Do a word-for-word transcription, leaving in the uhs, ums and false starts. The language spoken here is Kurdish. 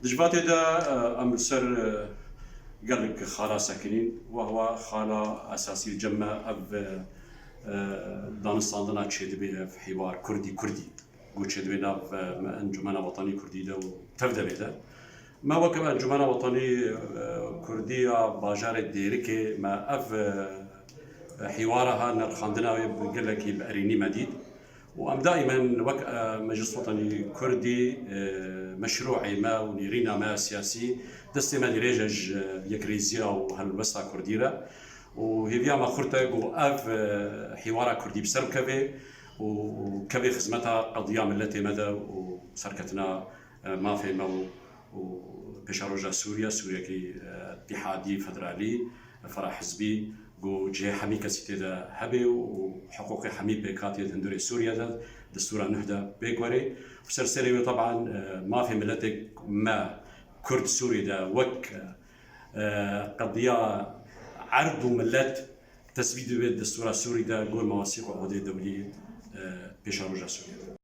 Di civatê de, e, em li ser, e, gelek xala sekinîn. Wehwa xala esasî li cem me ev, e, e, danistandina çêdibê, ev hîwar Kurdî Kurdî. Ku çêdibê nav, e, me Encûmena Wetanî Kurdî de û tevdemê de. Me weke Encûmena Wetanî, e, Kurdî ya bajarê Dêrikê me ev, e, hîwara ha nirxandina wê bi gelekî bi erênî me dît. Û em daîmen wek, e, Meclis Wetanî Kurdî, e, meşrûê me û nêrîna me siyasî destê me dirêj e ji yekrêziya û helwesta Kurdî re. Û hêviya me xurt e ku ev, e, hîwara Kurdî bi ser bikeve û keve xizmeta qediya miletê me de û serketina, e, mafê me û, û pêşeroja Sûriye, Sûriyekî, e, îtîhadî, federalî, ferahizbî, ku cihê hemî kesî tê de hebe û hiqûqê hemî pêk hatî di hundirê Sûriye de, destûra nuh de pêk were. Û ser serê wê teban, e, mafê miletê me Kurd Sûrî de wek, e, qediya erd û milet tesbît dibe destûra Sûrî de, gor mewasîq û ehdê dewlî, e, pêşeroja Sûrî de.